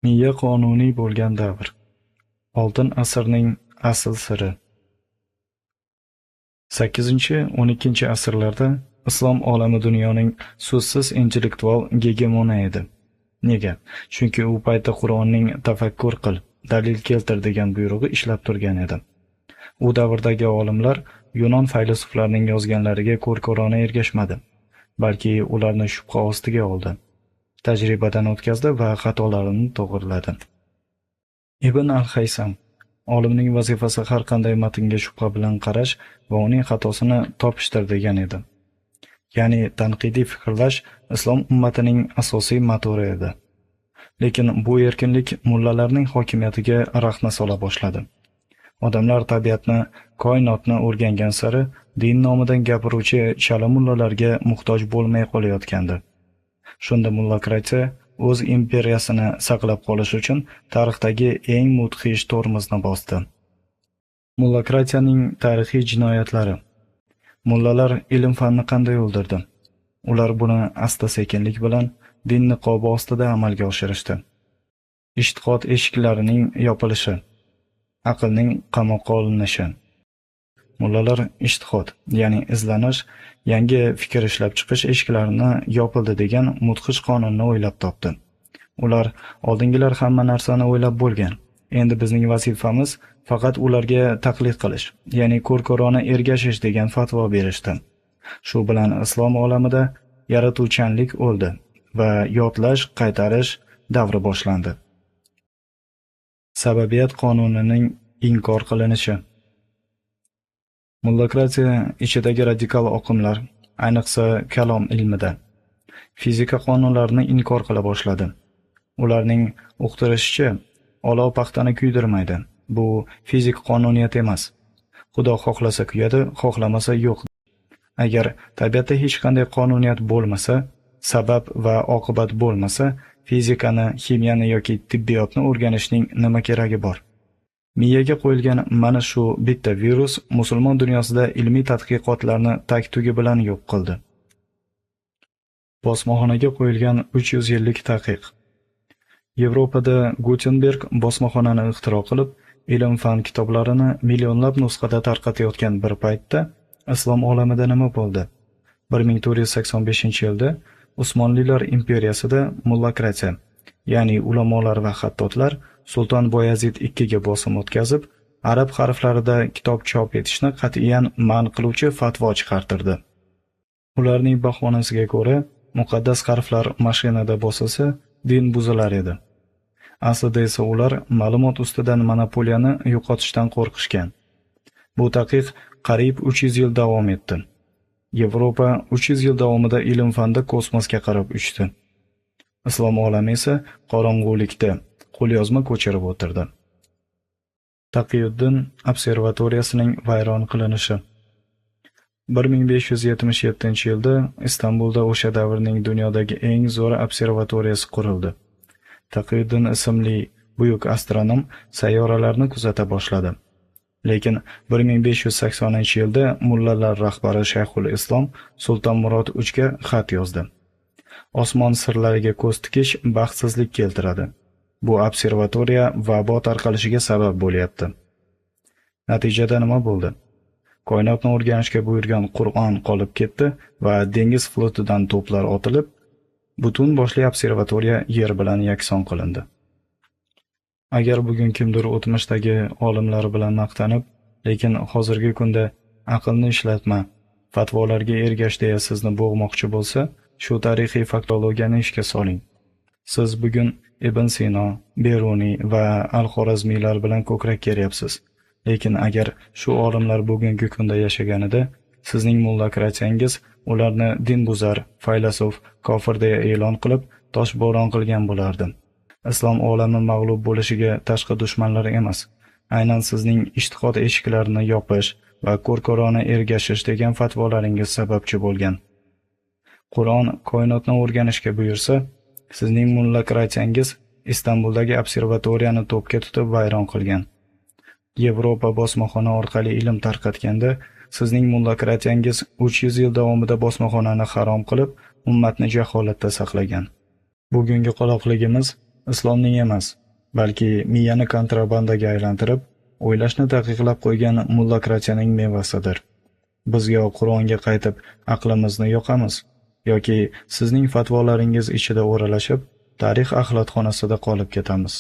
Miya qonuniy bo'lgan davr. Oltin asrning asl siri. 8-12 asrlarda islom olami dunyoning so'zsiz intellektual gegemoni edi. Nega? Chunki u paytda Qur'onning tafakkur qil, dalil keltir degan buyrug'i ishlab turgan edi. U davrdagi olimlar Yunon faylasuflarining yozganlariga ko'r-ko'rona ergashmadi, balki ularni shubha ostiga oldi, tajribadan o'tkazdi va xatolarini to'g'riladi. Ibn al-Haysam: olimning vazifasi har qanday matnga shubha bilan qarash va uning xatosini topishdir degan edi. Ya'ni tanqidiy fikrlash islom ummatining asosiy motori edi. Lekin bu erkinlik mullalarning hokimiyatiga rahna sola boshladi. Odamlar tabiatni, koinotni o'rgangan sari din nomidan gapiruvchi chala mullalarga muhtoj bo'lmay qolayotgandi. Shunda mullokratiya o'z imperiyasini saqlab qolish uchun tarixdagi eng mudhish tormozni bosdi. Mullokratiyaning tarixiy jinoyatlari. Mullalar ilm-fanni qanday o'ldirdi? Ular buni asta-sekinlik bilan din niqobi ostida amalga oshirishdi. Ijtihod eshiklarining yopilishi, aqlning qamoqqa olinishi. Mullalar ijtihod, ya'ni izlanish, yangi fikr ishlab chiqish eshiklarini yopildi degan mudhish qonunni o'ylab topdi. Ular oldingilar hamma narsani o'ylab bo'lgan. Endi bizning vazifamiz faqat ularga taqlid qilish, ya'ni ko'r-ko'rona ergashish degan fatvo berishdi. Shu bilan islom olamida yaratuvchanlik o'ldi va yodlash, qaytarish davri boshlandi. Sababiyat qonunining inkor qilinishi. Mullokratiya ichidagi radikal oqimlar, ayniqsa kalom ilmida, fizika qonunlarini inkor qila boshladi. Ularning uqtirishicha, olov paxtani kuydirmaydi. Bu fizik qonuniyat emas. Xudo xohlasa kuyadi, xohlamasa yo'q. Agar tabiatda hech qanday qonuniyat bo'lmasa, sabab va oqibat bo'lmasa, fizikani, ximiyani yoki tibbiyotni o'rganishning nima keragi bor? Miyaga qo'yilgan mana shu bitta virus musulmon dunyosida ilmiy tadqiqotlarni tag-tugi bilan yo'q qildi. Bosmaxonaga qo'yilgan 300 yillik taqiq. Yevropada Gutenberg bosmaxonani ixtiro qilib, ilm-fan kitoblarini millionlab nusxada tarqatayotgan bir paytda islom olamida nima bo'ldi? 1485-yilda Usmonlilar imperiyasida mullokratiya, ya'ni ulamolar va xattotlar Sulton Boyazid II ga bosim o'tkazib, arab harflarida kitob chop etishni qat'iyan man qiluvchi fatvo chiqartirdi. Ularning bahonasiga ko'ra, muqaddas harflar mashinada bosilsa, din buzilar edi. Aslida esa ular ma'lumot ustidan monopoliyani yo'qotishdan qo'rqishgan. Bu taqiq qariyb 300 yil davom etdi. Yevropa 300 yil davomida ilm-fanda kosmosga qarab uchdi. Islom olami esa qorong'ulikda qo'lyozma ko'chirib o'tirdi. Taqiyuddin observatoriyasining vayron qilinishi. 1577-yilda Istanbulda o'sha davrning dunyodagi eng zo'r observatoriyasi qurildi. Taqiyuddin ismli buyuk astronom sayyoralarni kuzata boshladi. Lekin 1580-yilda mullalar rahbari Shayxul Islom Sulton Murod III ga xat yozdi. Osmon sirlariga ko'z tikish baxtsizlik keltiradi. Bu observatoriya vabo tarqalishiga sabab bo'lyapti. Natijada nima bo'ldi? Koinotni o'rganishga buyurgan Qur'on qolib ketdi va dengiz flotidan to'plar otilib, butun boshli observatoriya yer bilan yakson qilindi. Agar bugun kimdir o'tmishdagi olimlar bilan maqtanib, lekin hozirgi kunda aqlni ishlatma, fatvolarga ergash deya sizni bo'g'moqchi bo'lsa, shu tarixiy faktologiyani ishga soling. Siz bugun Ibn Sino, Beruniy va Al-Xorazmiylar bilan ko'krak keryapsiz. Lekin agar shu olimlar bugungi kunda yashaganida, sizning mullokratiyangiz ularni dinbuzar, faylasuf, kofir deya e'lon qilib, toshbo'ron qilgan bo'lardi. Islom olami mag'lub bo'lishiga tashqi dushmanlar emas, aynan sizning ijtihod eshiklarini yopish va ko'r-ko'rona ergashish degan fatvolaringiz sababchi bo'lgan. Qur'on koinotni o'rganishga buyursa, sizning mullokratiyangiz Istanbuldagi observatoriyani to'pga tutib vayron qilgan. Yevropa bosmaxona orqali ilm tarqatganda, sizning mullokratiyangiz 300 yil davomida bosmaxonani harom qilib, ummatni jaholatda saqlagan. Bugungi qoloqligimiz Islomning emas, balki miyani kontrabandaga aylantirib, o'ylashni taqiqlab qo'ygan mullokratiyaning mevasidir. Biz yo Qur'onga qaytib aqlimizni yoqamiz, yoki sizning fatvolaringiz ichida o'ralashib, tarix axlatxonasida qolib ketamiz.